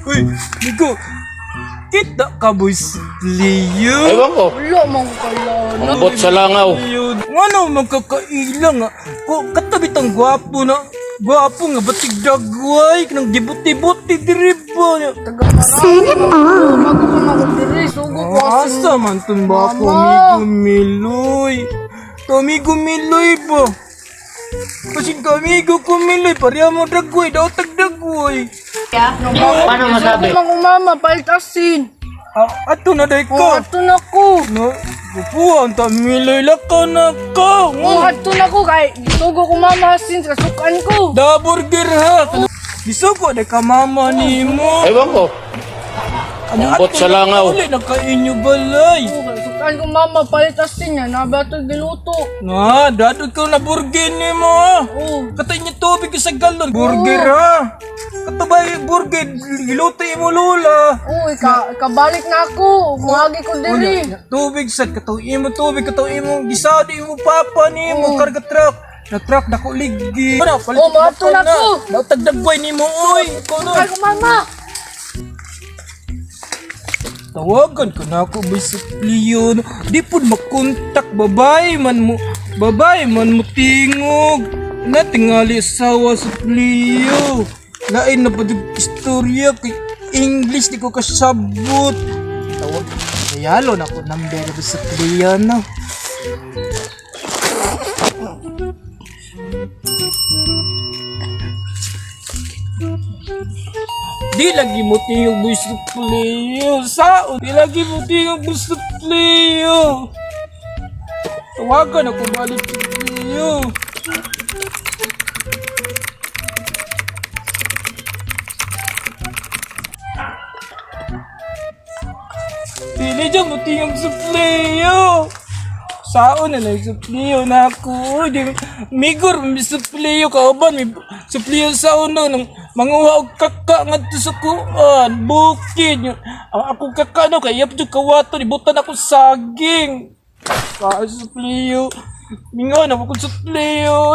Uy, Nico. Kita ka, boys. Leo. Ewan ko. Wala man ko kalana. Ambot sa langaw. Leo. Nga na magkakaila nga. Ko, katabi tang gwapo na. Gwapo nga, batig dagway. Kanang gibuti-buti diri ba? Taga marami. Bago pa man ko diri, sugo ko asin. Asa man tong ba ako, Mama. amigo Miloy? To amigo Miloy ba? Kasi ka amigo ko Miloy, pareha mo dagway, daw tag dagway. Paano masabi? Sugo man ko mama, palit asin. Ah, ato na day Oh, ka. ato na ko. No, upuan ta Miloy lakaw na ka. Oh, ato na ko kay sugo ko mama asin kasukan ko. Da burger ha. Bisugo na ka mama nimo. Ewan ko. Ano, Ambot ato sa na langaw. Uli na ka inyo balay. Oh, kasukan ko mama, palit asin yan. Nabato giluto. Na, dadod ka na burger nimo ha. Oh, Katay niya tubig sa galon. Burger ha. Katubay burger giluto imo lola. oh, ikabalik na ako. Muagi ko diri. Tubig sad kataw imo tubig kataw imo gisado imo papa nimo karga truck. Na truck dako ligi. Ano, palit Oh, maato na ko. Daw tagdagway nimo oy. Ikaw na. Kay ko mama. Tawagan ko na ako ba sa Leon. Di po makontak babae man mo. Babae man mo tingog. Natingali asawa sa Leo. Lain na pa yung istorya kay English di ko kasabot. Tawag. Kayalo na ko number ba sa Leo no. Di lagi mo tingog boy sa Leo. Sao? Di lagi mo tingog boy sa Leo. Tawagan ako balik sa Leo. Dili dyan mo tingog sa Leo. Sao na lang supliyo na ako. Di, migor, may supliyo kauban. May supliyo sa uno. Nang manguha og kaka ngadto sa kuan. Bukid. Ang akong kaka no, kay iyap jud kawaton. Ibutan ako saging. Ka supliyo. Mingaw na ako supliyo.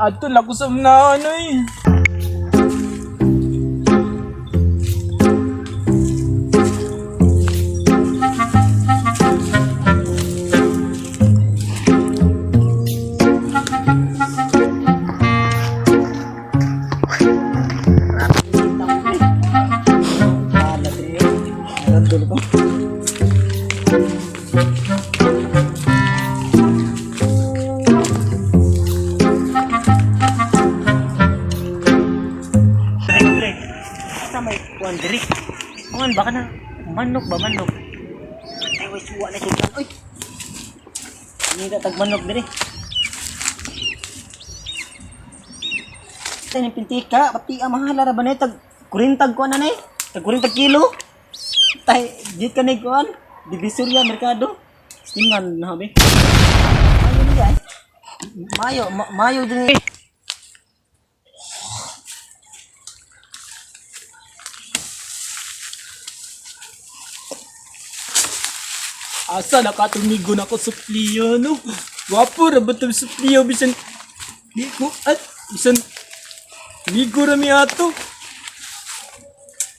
Adto lang ko sa unahan oy. Pre, pre. Asa may kuan diri? Kuan baka na manok ba manok? Ay, way suwa na sultan. Oy. Hindi tag manok diri. Tayo ng pintika, pati ang mahal ra ba na tag 40 kuan na ni? Tag 40 kilo. Tay, di ka ni kuan. Divisoria Merkado. Tingan na be. Mayo ni ay. Mayo, mayo din. Asa nakatumigo na ako sa pliyo, no? Wapo ra ba itong sa pliyo? Bisan, di ko, at, bisan, migo ra mi ato.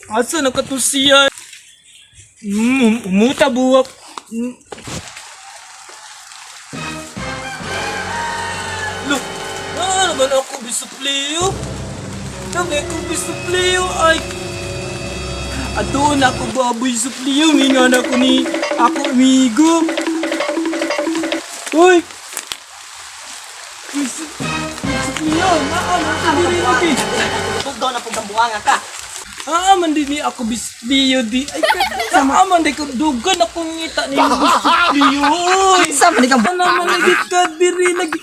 Asa nakatusiya? Umuta buwak. Look, ano naman ako bisupliyo? Sabi ko bisupliyo ay ato na ako baboy supliyo, mingan ako ni ako amigo. Uy! Uy, supliyo, naa man ka diri lagi. Tugdaw na pug ang buanga ka. Aa man din ni ako bispliyo di. Ay, naa man di ko dugan akong ngita ni bispliyo. Uy! Sa man ka Ano man lagi ka diri lagi.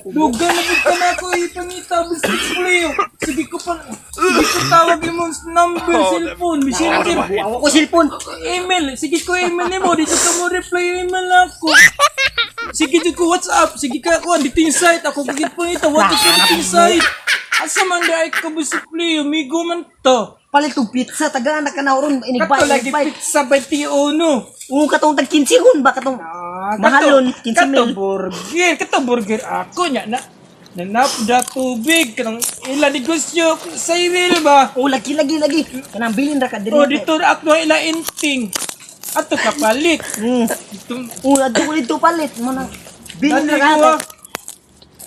Dugan na gud ka na ako ipangita bispliyo. Sige ko pa sige ko tawag imong number cellphone, messenger. Awa ko cellphone. Email. Sige ko email nimo dito ka mo reply email ako. Sige ko WhatsApp. Sige ka kuan dito yung site. Ako gigit pangita. What is dito yung site? Asa man di ay ka busupliyo, migo man to. Palit og pizza tagaan na ka na ron Kato lagi inigbay. pizza by T.O. no. Oo, katong tag 15 hun ba katong Ah, mahalon 15 kato mil. burger, kato burger ako nya na nanapda tubig kanang ila negosyo sa email ba? Oo, lagi lagi lagi. Kanang bilin ra ka diri. O dito ra ako ila inting. Ato kapalit. Dito Oo, adto ko dito palit mo na. Bilin dati ra ko ka. ah.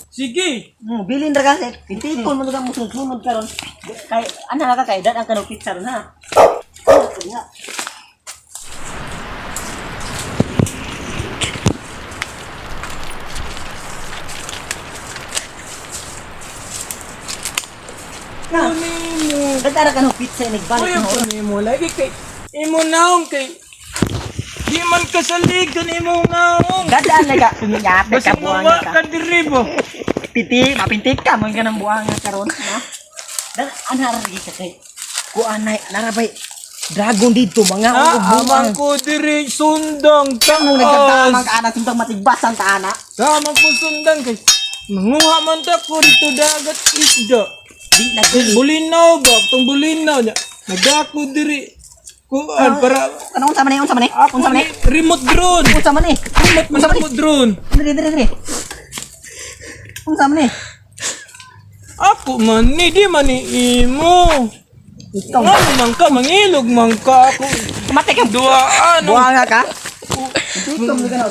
Sige. Bilin ra ka. Pintikon mo na mo sunod karon. Kay ana ra ka kay dad ang kanang pizza ron ha. Oh, nga. Na, Kunin mo. dad ra kanang pizza inigbalik Uy, na ron. kunin mo lagi kay imo naong kay di man kasaligan imo naong. Dadaan na ka. Yape ka Basta buwanga mawa ka. ka diri bo. Piti, mapintik ka man ka ng buwanga karon, ha? Dan ana ra ka kay kuanay narabay dragon dito mga Ah, og buwang. amang ko diri sundang Kang nagkatamang taas. ka ana sundang matigbasan ta ana. Tamang ko sundang kay manguha man ta ko dito dagat isda. Di lagi. Bulinaw ba? Tong bulinaw niya. Nagako diri. Kuan para Ano unsa man ni unsa man ni? ako Unsa man ni? ni remote drone. Unsa man ni? Remote man Unsa man ni? remote drone. Dire dire dire. Unsa man ni? Ako man ni di man ni imo. Ikaw. Ngano man ka mangilog man ka ako. Matay ka Duaan. buwanga ka.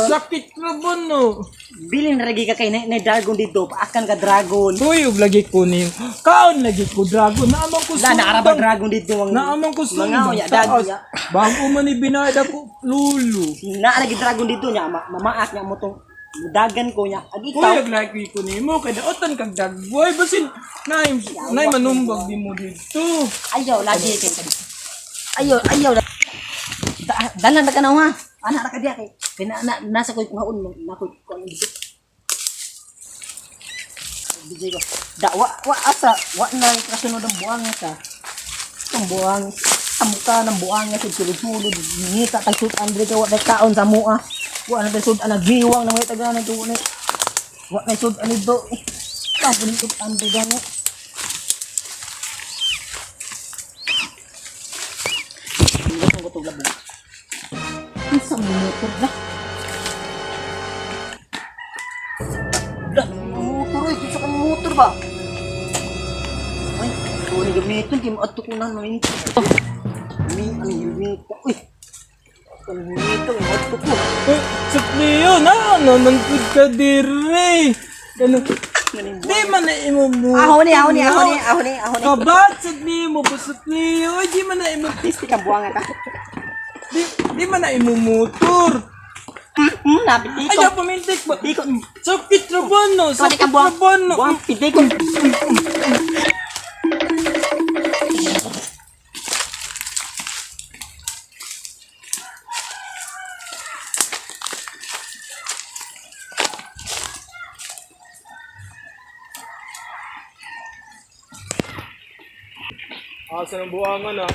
Sakit ra ba no? Bilin ra ka kay na dragon dito, paakan ka dragon. Tuyog lagi ko ni. Kaon lagi ko dragon. Naamang ko La naara ba sundang. dragon dito ang Naamang ko Mga sundang. unya dag Taas. ya. Bago man ni binayad ako lulo. Naa lagi dragon dito nya mamaak nya mo tong mudagan ko nya. Ag ikaw Kuyog lagi ko nimo kay daotan kag dagboy basin nay nay manumbag di mo dito. Ayaw lagi kay Ayaw, ayaw. Dalan na ka na ha. Ana ra ka diya kay kay na nasa koy kuhaon na koy kuan dito. Bijay ko. Da wa wa asa wa na kasunod ang buang ka. Ang buang amuka ng buang sa sulod-sulod ngita tag sud-an diri ka wa tay kaon sa mua. Wa na tay sud-an naghiwang na may taga na tuo ni. Wa na sud-an dito. Tapon sud-an diri gani. Hindi ko itong labong. Ang sa motor na. Lah, motor eh. Kinsa kang motor ba? Ay, ito ni gamitin. Kaya maato ko na namin. Mi, ang helmet. Uy! Ang helmet. Maato ko. Uy, Supliyo na ano man pud ka dire. Ano? Di man na imo mo. Aho ni, aho ni, aho ni, aho ni, aho ni. Kabat sad nimo ba supliyo? Uy, di man na imo Tisti kang buwanga ka. di man na imo motor. Napit dito. Ayaw pamintik ba? Diko. Sakit ra ba no? Sakit Sakit kang ra buwang. ba no? Buwang, piti ko. Asa ng buwangan ah.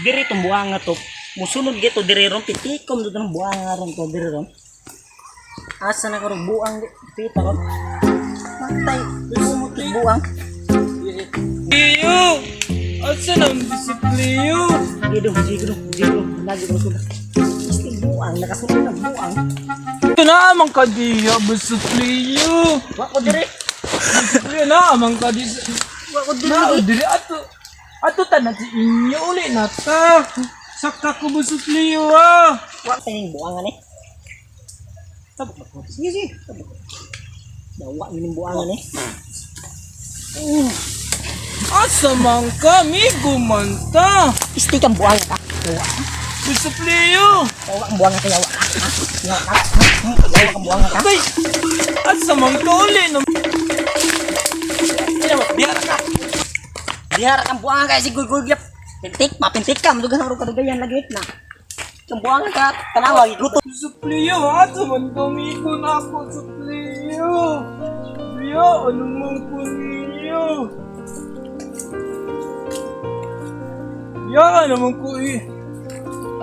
Diri tong buwanga to. Musunod gito diri ron pitikom do ng buwanga ron to diri ron. Asa na karon buang di pita ron. Matay, lumot yung buang. Iyo! Asa ng disipliyo? Sige dong, sige dong, sige dong. Lagi ko sulat. Isti buang, nakasunod na buang. Ito na amang kadiya, basupliyo. Wa ko diri. Basupliyo na amang kadiya. Wa ko diri. Na, diri ato. Ato tanan si inyo uli na ta. Sakta ko basupliyo ah. Wa pa ning buang ani. Tabok ba ko? Sige, sige. Tabok. Dawa ni buang ani. Asa man ka, migo man ta. Isti kang buang ka. Dawa. Basupliyo. Dawa ang buang ka yawa ka. Ha? Yawa ka. Ha? Yawa kang buang ka. Ay, asa man ka uli na. Bihara ka. Bihara kang buang ka si guy gyap. Pintik, mapintik ka, madugan ang kadugayan lagi na. Kang buang ka, tanawa giguto. Supliyo, asa man ka, migo na ako, supliyo. Supliyo, ano man ko niyo? Ya, naman ko eh.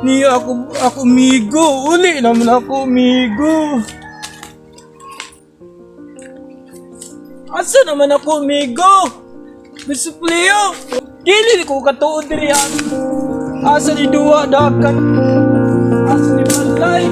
Niya ako migo. Uli naman ako migo. Asa naman ako, amigo? Misupliyo! Dili ko katuod diri ha. Asa ni duwa dakan? Asa ni balay?